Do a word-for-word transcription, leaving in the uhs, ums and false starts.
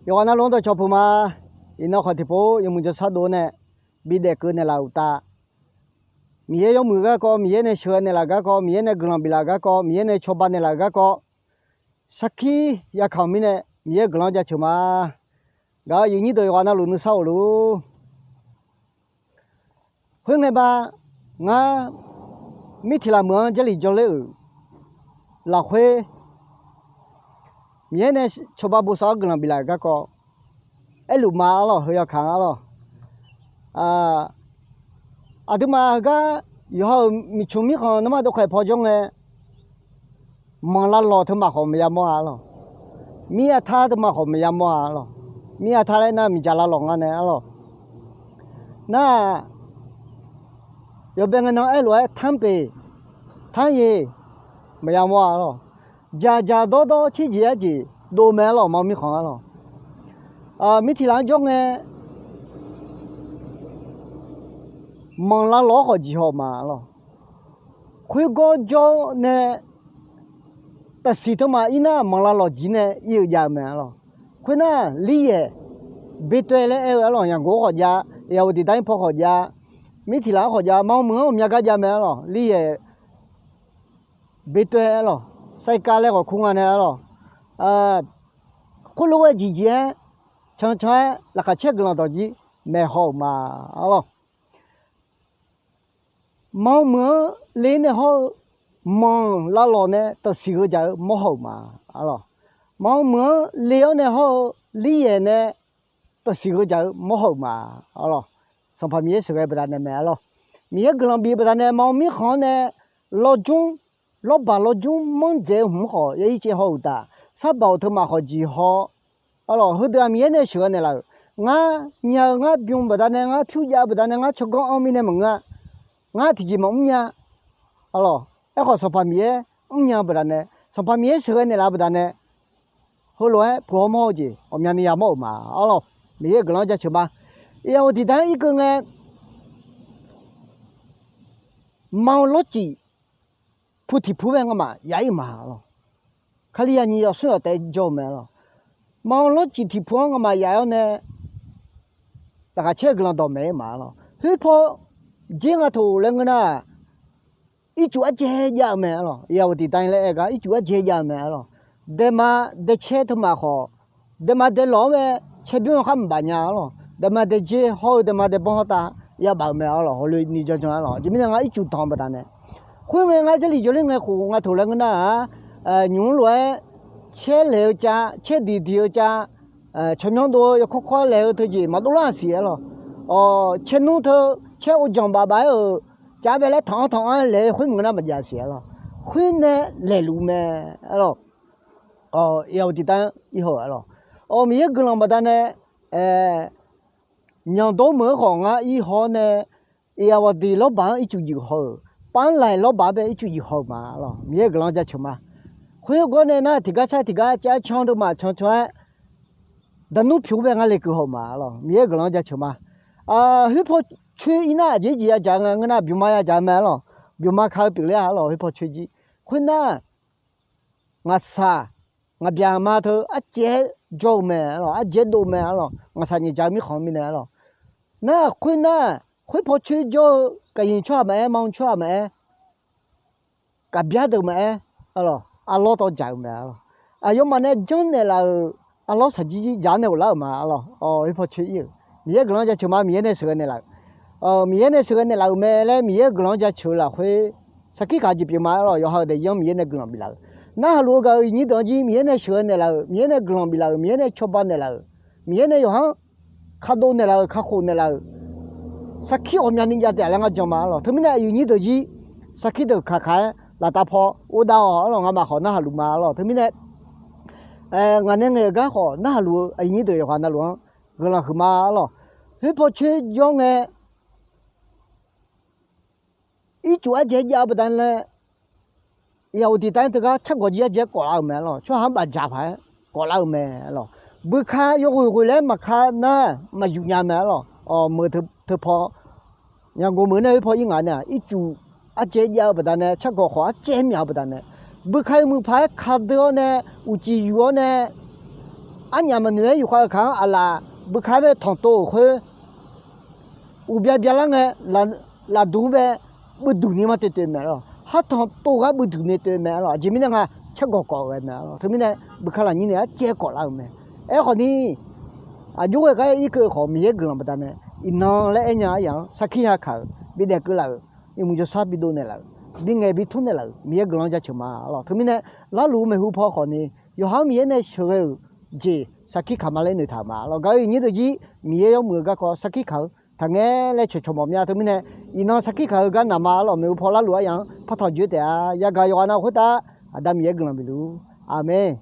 Yawqghaq navluf-anr dawqcawq puq ma. Iqnan khawf tiqpov yawmuiq jawrshar dov-awr nae bidaef keuv naeqlaf-euq uqtaf, Miqyaer yawmuiq garkawv, Miqyaer nae sheuqghae naeqlaf garkawv, Miqyaer nae guiqlanq biflaf garkawv, Miqyaer nae cawba naeqlaf-euq garkawv, sarkir yakamq mirnae Miqyaer guiqlanq-anr jaceuq ma. Gaq-euq aqyuif nyir deuq yawqghaq navluf nuisar of luf-ur. Khoerngae ba, ngar mirtiq laf meuq-anr Jarlif jawrler-euq lafkhoer, Miqyaer nae cawba bosav-awr guiqlanq biflaf-euq garkawv aerluf ma arlawq, heu yawkaq-anr arlawq. Aqduimaf heugar yawqha-euq miqcmq mirkhanq narmar dovkhaeq paw jawr ngae, manq lavlawq teumaf khawf maqya mawr-a arlawq. Mir-a tar teumaf khawf maqya mawr-a arlawq. Mir-a tar laer nar miqdzaq lavlawq nga nae arlawq. Nar-aq, yawbae ngae nan aerlof-aer tanrpeq, tanryeq, maqya mawr-a arlawq. Dzaqdzaq dawrdawr tserjeq arjeq dov mae arlawq, manq mirkhanq arlawq. Mirtiq laf-anr jawr ngae, manq lavlawq-anr khawf jeq haw-euq ma arlawq. Khoergawr jawr nae taqsiq teumaf ir nar manq lavlawq jeq nae ir-eu jav-eu mae arlawq. Khoernar, Liryaeq Betawv laer aer-eu arlawq, Yaqgoq-anr khawf jav, Iraqwaqdiq dar-ir paw khawf jav, mirtiq laf-anr khawf jav, manq meuq-anr ghawqmya gar jav mae arlawq. Liryaeq Betawv arlawq, Saikav laer khawf kur nga nae arlawq. Khoerlof-aer jeqjeq-aer, cancan-aer laqkhaq caer guiqlanq dawq jir maeqhaw-euq ma arlawq. Manq meuq-anr le nae hawr-eu, manq lavlawq nae taqsiq gheujaq-eu mawrhaw-euq ma arlawq. Manq meuq-anr le-awr nae hawr-eu, Liryaeq nae taqsiq gheujaq-eu mawrhaw-euq ma arlawq. Sanqpaq Miqyaer sheuqghae baqdanae mae arlawq. Miqyaer guiqlanq bif-eu baqdanae manq mirkhanq-anr nae lawrjmr, lawrbaq lawrjmr manr dzaeq-eu hmq-anr khawf ya ir caev haw-euq uqtaf, sarbaq-euq teumaf khawf jeq haw arlawq. Heudeuq-aq Miqyaer nae sheuqghae naeqlaf-euq, ngar nya-eu ngar bym baqdanae, ngar pyur jav-eu baqdanae, ngar tsawrganr anr mirnae maqngeur-a. Ngar tiqjeq maqmr nya arlawq. Aerkhawf Sanqpaq Miqyaer mrnya-eu baqdanae, Sanqpaq Miqyaer sheuqghae naeqlaf-eu baqdanae, heulof-aer puq hawmawr-eu jeq ghawqmyani yamawr-euq ma arlawq. Miqyaer guiqlanq-anr jaceuq ma. Iraqwaqdiq dar-anr irkeuv ngae, manq-eu lawrcif pu tiq pu-aer ngamaf yaf-ir ma arlawq. Kali ya nyiq yawq smr yawq taef jawr-eu mae arlawq. Manq-eu lawrcif tiq pu-anr ngamaf yaf-awr nae, laqkhaq caer-eu guiqlanq dawqmaeq-ir ma arlawq. Khoerpaw jer nga toq laer ngeur nar-aq, ircuf ardzae jav-eu mae arlawq. Iraqwaqdiq dar-ir laer aer gar ircuf ardzae jav-eu mae arlawq. Daema daecaer teumaf khawf, daema daelawq-anr mae, caerbymr-anr khar maqbaf nya arlawq. Daema daejer hawr-eu daema daebawr hawr tav yabaf-euq mae arlawq. Hawloeni janjan arlawq. Aqjeq mirnae ngar ircuf danq-eu baqdanae, khoerngae ngar Jarlif jawrler ngae khof nga toq laer ngeur nar-aq, nymq-mr lof-aer caer laeq-eu cav, caer diqdiq-eu cav, tsawrmyanr dov-eu yawkawr kawr laeq-eu teujeq maqdov lar-aq siq arlawq. Caernmr teu caer ov janq baf baf-aer-euq cav bae laer tanq-anr tanq-anr laeq-eu khoer maqngeur nar maqjav siq arlawq. Khoernae laeqluf mae arlawq. Iraqwaqdiq dar-anr ir haw-euq arlawq. Miqyaer guiqlanq baqdanae, nyanqdov meuq-anr khawf ngar ir haw-awr nae, Iraqwaqdiq lawrbaq-anr ircuf juif haw-euq, Panlaiq lawrbaq-anr bae ircuf juif haw-euq ma arlawq. Miqyaer guiqlanq-anr jaceuq ma. Khoergawr nae nar tiqgar sar tiqgar cav can deuvma cancan-aer daqnmr pyuq bae ngar lekeuv haw-euq ma arlawq. Miqyaer guiqlanq-anr jaceuq ma. Khoerpaw coer ir nar aqjeq jeq yadzaq nga ngeur nar, bymqma yadzaq mae arlawq. Bymqma ka-eu pyeufler-a arlawq, khoerpaw coer jir. Khoernar, ngaqsaq ngaqbyaq ngaqma teu ardzaeq-aer jawr-eu mae arlawq, ardzaeq-aer dov mae arlawq, ngaqsaq nyiq dzaq-eu mirkhanq mirnae arlawq. Nar khoernar, khoerpaw coer jawr-eu gaqnyiq tsawrhaq maqaer, manq tsawrhaq maqaer, gaqbya deuq maqaer, arlawq, arlawr tawv dzaq-eu mae arlawq. Aqyawfmaf nae janrnaeq laf-euq arlawr saqjir jir dzaq-awr nae ghoflar-euq ma arlawq. Khoerpaw coer ir-euq Miqyaer guiqlanq-anr jaceuq ma. Miqyaer nae sheuqghae naeqlaf-euq, Miqyaer nae sheuqghae naeqlaf-euq mae laer Miqyaer guiqlanq-anr jaceuq-eu lafkhoer sarkir kaq jeq pyeuf ma arlawq. Yawqha-euq daefzir-anr Miqyaer nae guiqlanq biflaf-euq, narhaq luf-eu gaq-euq iqnyir deuq-anr jir Miqyaer nae sheuqghae naeqlaf-euq, Miqyaer nae guiqlanq biflaf-euq, Miqyaer nae cawba naeqlaf-euq, Miqyaer nae yawqha-anr kadov naeqlaf-euq, kakhof naeqlaf-euq, sarkir ghawqmyani jav taef laer ngar jan ma arlawq. Teumirnae aqyuif nyir deuq jir sarkir deuq kaq kaq-aer laftav paw ghofdav-awq arlawq. Ngamaf khawf narhaq luf ma arlawq. Teumirnae ngaq nae ngaeq-euq gar khawf narhaq luf-eu aqyuif nyir deuq yawqghaq navluf-anr guiqlanq huiqma arlawq. Khoerpaw coer jawr ngae, ircuf ardzaeq-aer jav-eu baqdanae, Iraqwaqdiq dar-anr teugar cargawq jir ardzaeq-aer kawflar-euq mae arlawq. Tsawrhaq-anr bafdzaq paq-aer kawflar-eu mae arlawq. Beuka yawghoeq ghoeq laer maqka nar maqyuf nya mae arlawq. Meuq teu, teu paw Yaqgoq meuq nae khoerpaw ir ngaq nae-aq, ircuf ardzaeq-aer jav-eu baqdanae, cargawq khawf ardzaeq-aer myaq-eu baqdanae, beuka yawmuiq paq-aer kadeuv-awr nae, uqcif yuf-awr nae, arnyaf maqnoeq-aer yufkhav-eu kaq-anr aqlaf beuka-aer bae tanqtov-euq khoer, uqbya byalar ngae, lafduq bae beuduq ni ma toeq toeq mae lawq. Khartanq tov gar beuduq ni toeq mae lawq. Aqjeq mirnae nga, caergawq kawf-eu mae lawq. Teumirnae beuka lafnyir naeq-aer caev kawf lar-euq mae. Aerkhawf ni, aqjox ghae gar irkeuv khawf Miqyaer guiqlanq baqdanae, iqnan laer aernya aryaq-anr sarkir ya kaq-euq, bidaef keuv laf-euq, iqmuq jawrshar bidov naeqlaf-euq, bingaeq bitmr naeqlaf-euq Miqyaer guiqlanq jaceuq ma lawq. Teumirnae, larluf-eu maeqhu paw khawf ni, yawqha-anr Miqyaer nae sheuqghae-euq jeq sarkir kaq ma laer noeqtaq ma lawq. Gaq-eu iqnyir deuq jir Miqyaer yawmuiq-eu garkawv sarkir kaq-eu taqngae laer cawqcawq mawf mya. Teumirnae, iqnan sarkir kaq-eu gar naq ma lawq. Maeqhu paw larluf aryaq-anr partaq joer taef-a. Yagaq yawqghaq nav khoertav Aqda Miqyaer guiqlanq bifluf-ur. Aqmeq.